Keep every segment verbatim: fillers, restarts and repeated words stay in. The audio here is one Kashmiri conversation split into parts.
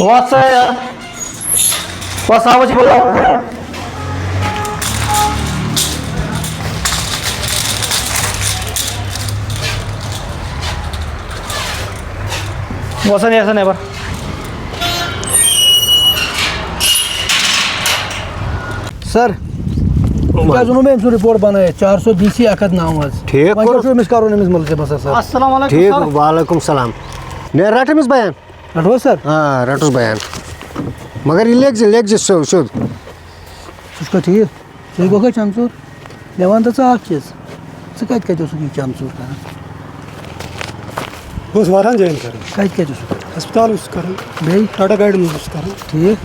وَس سا یار۔ وَس سا، وَس یہِ بولا۔ وَس سا، نیرٕ سا نٮ۪بر۔ سر، تۄہہِ کیٛازِ ووٚنوٕ مےٚ أمۍ سُنٛد رِپورٹ بَنٲیِتھ؟ چار سو بی سی اَکھ ہَتھ نَو حظ۔ ٹھیٖک وۄنۍ کوٚر۔ کیٛاہ چھُ أمِس کَرُن، أمِس مُلزِمَس حظ، سر؟ السلام علیکم، ٹھیٖک، سر۔ وعلیکم السلام۔ مےٚ رَٹ أمِس بیان۔ رَٹو حظ، سر؟ آ، رَٹُس بیان۔ مگر یہِ لیکھزِ، لیکھزِ سیوٚد، سیوٚد۔ سُہ چھُکھا ٹھیٖک؟ ژٕ گوٚکھا چنہٕ ژوٗر؟ مےٚ وَن تہٕ ژٕ اَکھ چیٖز، ژٕ کَتہِ کَتہِ اوسُکھ یہِ چنہٕ ژوٗر کَران؟ بہٕ اوسُس واریاہَن جایَن کَران۔ کَتہِ کَتہِ اوسُکھ کَران؟ ہسپتال اوسُس کَران۔ بیٚیہِ؟ ٹاٹا گاڑِ منٛز اوسُس کَران۔ ٹھیٖک۔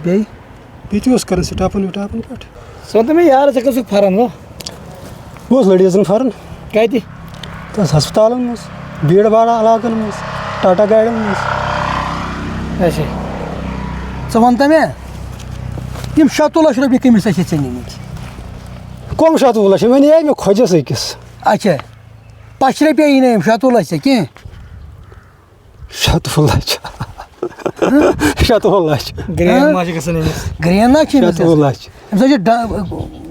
بیٚیہِ؟ بیٚیہِ تہِ اوس کَران سِٹاپَن وِٹاپَن پٮ۪ٹھ۔ ژٕ وَن تہٕ مےٚ یارٕ، ژےٚ کٔژ چھُکھ فارم وۄنۍ؟ بہٕ اوسُس لٔڈیٖزَن فارم۔ کَتہِ؟ تَس ہسپتالَن منٛز، بھیٖڑ بھاڑ علاقَن منٛز، ٹاٹا گاڑٮ۪ن منٛز۔ اچھا۔ ژٕ وَن تہٕ مےٚ، یِم شَتوُہ لَچھ رۄپیہِ کٔمِس ٲسِتھ ژےٚ نِمٕتۍ؟ کۄم شَتوُہ لَچھ؟ وۄنۍ یہِ مےٚ خۄجَس أکِس۔ اچھا۔ پَچھ رۄپیہِ یی نہٕ یِم شَتوُہ لَچھ ژےٚ کینٛہہ؟ شَتوُہ لَچھ۔ شَتوُہ لَچھ۔ گرین ہاں؟ ما چھِ گژھان أمِس؟ گرین نا چھِ أمِس شَتوُہ گژھان۔ لَچھ۔ أمِس حظ چھِ ڈ-،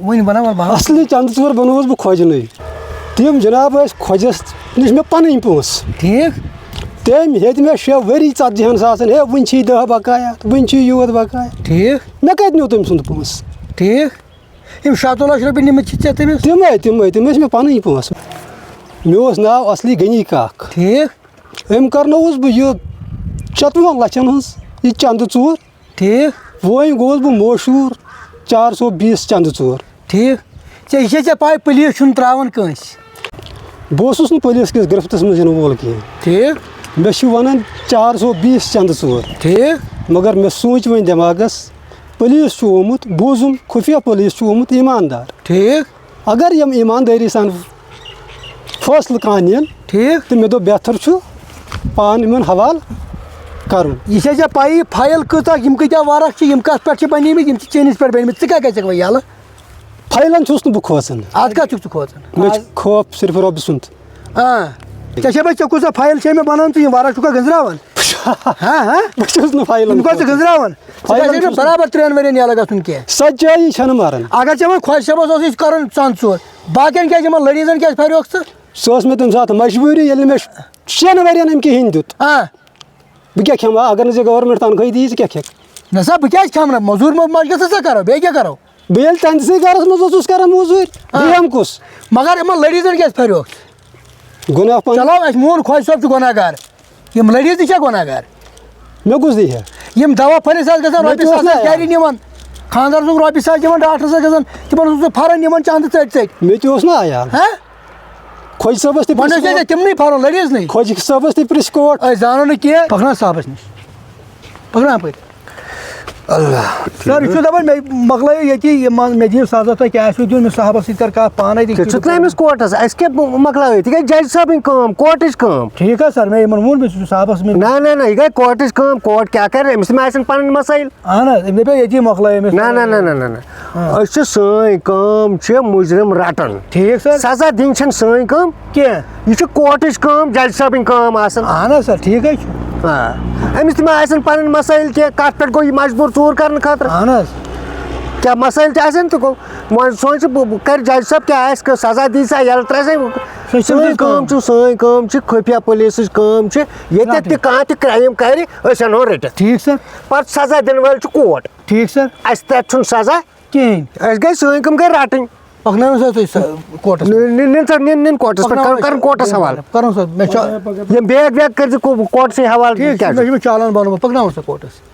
وٕنہِ بَناوان بَناوان۔ اَصلی چَندٕ ژور بَنووُس بہٕ خۄجنٕے۔ تِم جِناب ٲسۍ خۄجَس نِش مےٚ پَنٕنۍ پونٛسہٕ۔ ٹھیٖک۔ تٔمۍ ہیٚتۍ مےٚ شےٚ ؤری ژَتجِہَن ساسَن، ہے، وٕنہِ چھی دَہ بَقایا، وٕنہِ چھی یوٗت بَقایا۔ ٹھیٖک۔ مےٚ کَتہِ نیوٗ تٔمۍ سُنٛد پونٛسہٕ؟ ٹھیٖک۔ یِم شَتوُہ لَچھ رۄپیہِ نِمٕتۍ چھِ ژےٚ تٔمِس؟ تِمَے، تِمَے، تِم ٲسۍ مےٚ پَنٕنۍ پونٛسہٕ۔ مےٚ اوس ناو اَصلی غنی کاک۔ ٹھیٖک۔ أمۍ کرنووُس بہٕ یہِ شَتوُہَن لَچھَن ہٕنٛز یہِ چَندٕ ژوٗر۔ ٹھیٖک۔ وۄنۍ گوٚوُس بہٕ مشہوٗر چار سو بیٖس چَندٕ ژوٗر۔ ٹھیٖک۔ ژےٚ، یہِ چھےٚ ژےٚ پَے پُلیٖس چھُنہٕ ترٛاوان کٲنٛسہِ؟ بہٕ اوسُس نہٕ پُلیٖس کِس گِرفتَس منٛز یِنہٕ وول کینٛہہ۔ ٹھیٖک۔ مےٚ چھِ وَنان چار سو بیٖس چَندٕ ژوٗر۔ ٹھیٖک۔ مگر مےٚ سوٗنٛچ وۄنۍ دٮ۪ماغَس، پُلیٖس چھُ آمُت، بوٗزُم خُفیہ پُلیٖس چھُ آمُت ایٖماندار۔ ٹھیٖک۔ اگر یِم ایٖماندٲری سان فٲصلہٕ کانٛہہ نِن، ٹھیٖک۔ تہٕ مےٚ دوٚپ بہتر چھُ پان یِمن حوالہٕ کرُن۔ یہِ چھےٚ ژےٚ پَیی فایِل کۭژاہ، یِم کۭتیٛاہ ورق چھِ، یِم کَتھ پٮ۪ٹھ چھِ بَنیمٕتۍ، یِم چھِ چٲنِس پٮ۪ٹھ بَنیمٕتۍ، ژٕ کَتہِ گژھکھ وۄنۍ یَلہٕ؟ فایلَن چھُس نہٕ بہٕ کھوژان۔ اَتھ کَتھ چھُکھ ژٕ کھوژان؟ مےٚ چھُ خوف صرف رۄبہٕ سُنٛد۔ آ۔ ژےٚ چھےٚ پَے ژےٚ کۭژاہ فایِل چھےٚ مےٚ بَنان، ژٕ یِم ورق چھُکھا گٔنٛزراوان؟ ہاں، ہاں۔ بہٕ چھُس نہٕ فایلَن یِم کَتھ ژٕ کھوژان۔ گٔنٛزراوان؟ ژٕ فایلَن گژھِ نہٕ چھُس برابر ترٛٮ۪ن ؤرِین یَلہٕ گژھُن کینٛہہ۔ سَچٲیی چھَنہٕ مَران۔ اگر ژےٚ وۄنۍ خۄش صٲبَس اوسُے کرُن ژَنٛد ژور، باقین کیازِ یِمن لٔڈیٖزن کیازِ پھریوکھ ژٕ؟ سۄ ٲس مےٚ تَمہِ ساتہٕ مجبوٗری، ییٚلہِ نہٕ مےٚ شٮ۪ن ؤرین أمۍ کِہینۍ دیُت۔ آ۔ بہٕ کیٛاہ کھٮ۪مہٕ ہا؟ اگر نہٕ ژےٚ گورمٮ۪نٛٹ تنخواہٕے دِیی، ژٕ کیٛاہ کھٮ۪کھ؟ نہ سا، بہٕ کیازِ کھٮ۪مہٕ نہٕ؟ موٚزوٗرۍ مۄ-، مۄنٛجہِ گژھٕ ژٕ کرو، بیٚیہِ کیٛاہ کرو؟ بہٕ ییٚلہِ تَنسٕے گرس منٛز اوسُس کران موٚزوٗرۍ، آ۔ بیٚیہِ ہٮ۪مہٕ کُس؟ مگر یِمن لٔڈیٖزن کیازِ پھریوکھ؟ گۄناہ پنُن۔ چلو، اَسہِ مون خۄش صٲب چھُ گۄناہ گار۔ یِم لٔڈیٖز تہِ چھا گۄناہ گار؟ مےٚ کُس دی ہے؟ یِم دوا پھٔلِس حظ گژھان مےٚ رۄپیہِ تہِ اوس ساس نہٕ حظ گرِ عیال۔ نِوان۔ خانٛدارس اوس رۄپیہِ ساس دِوان ڈاکٹرس حظ گژھان، تِمن اوس سُہ پھران نِوان چندٕ ژٔٹۍ ژٔٹۍ۔ مےٚ تہِ اوس نہٕ عیال۔ ہہ؟ خۄجہِ صٲبس تہِ وۄنۍ پرٛژھ ٲسۍ کوٹ۔ أسۍ تِمنٕے پھران، لٔڈیٖز نٕے۔ خۄجہِ صٲبس تہِ پرٛژھ کوٹ۔ أسۍ زانو نہٕ کینٛہہ۔ پکناو صاحبس نِش۔ پکناو اَپٲرۍ۔ اللہ۔ سر، یہِ چھُ دپان مےٚ مۄکلٲیِو ییٚتی، یہِ من-، مےٚ دِیِو سزا تۄہہِ کیٛاہ آسِو دیُن، مےٚ صاحبس سۭتۍ کر کتھ پانے تہِ۔ ژٕ چھُکھ نہٕ أمِس کوٹس، اَسہِ کیٛاہ مۄکلٲیِو؟ ژٕ گٔے جج صٲبٕنۍ کٲم، کوٹٕچ کٲم۔ ٹھیٖک حظ سر، مےٚ یِمن ووٚن، مےٚ چھُ صاحبس مےٚ۔ نہ، نہ، نہ، یہِ گٔے کوٹٕچ کٲم، کوٹ کیٛاہ کرِ؟ أمِس تہِ ما آسن پنٕنۍ مسٲیِل۔ اہن حظ، أمۍ دپیو ییٚتی مۄکلٲیِو أمِس۔ نہ، نہ، نہ، نہ، نہ، نہ۔ ہاں۔ أسۍ چھِ، سٲنۍ کٲم چھِ مُجرم رٹان۔ ٹھیٖک سر۔ سزا دِنۍ چھَنہٕ سٲنۍ کٲم۔ کینٛہہ۔ یہِ چھِ کوٹٕچ کٲم، جج صٲبٕنۍ کٲم آسان۔ اہن حظ سر، ٹھیٖک حظ چھُ۔ آ۔ أمِس تہِ ما آسن پنٕنۍ مسٲیِل کینٛہہ، کتھ پٮ۪ٹھ گوٚو یہِ مجبوٗر ژوٗر کرنہٕ خٲطرٕ؟ اہن حظ۔ کیٛاہ مسٲیِل تہِ آسن تہٕ گوٚو؟ وۄنۍ سونٛچ بہٕ، بہٕ کرٕ جج صٲب کیٛاہ آسہِ، کٔژ سزا دی سا، ییٚلہِ ترٛایہِ سا۔ سۄ چھِ سٲنۍ تِم کٲم کٲم۔ چھِ، سٲنۍ کٲم چھِ، خُفیہ پُلیٖسٕچ کٲم چھِ۔ ییٚتٮ۪تھ تہِ رٹٕنۍ۔ کانٛہہ تہِ کرٛایم کرِ، أسۍ اَنہون رٔٹِتھ۔ ٹھیٖک سر۔ پتہٕ سزا دِنہٕ وٲلۍ چھُ کوٹ۔ ٹھیٖک سر۔ اَسہِ تہِ چھُنہٕ سزا۔ کِہیٖنۍ۔ اَسہِ گٔے سٲنۍ کٲم گٔے رَٹٕنۍ۔ پَکنٲوِو سا تُہۍ سۄ کوٹَس نہِ-، نہِ-، نِن سا، نِن، نِن کوٹَس پٮ۪ٹھ، پَکناوُن کَرُن، کَرُن کوٹَس حوالہٕ۔ کَرُن سا، مےٚ چھا یِم بیگ ویگ کٔرۍزِ کو-، کوٹسٕے حوالہٕ، ٹھیٖک چھُ، کیٛاہ مےٚ چھُ؟ چھُ مےٚ چالان بَنومُت، پَکناوُن سا کوٹَس۔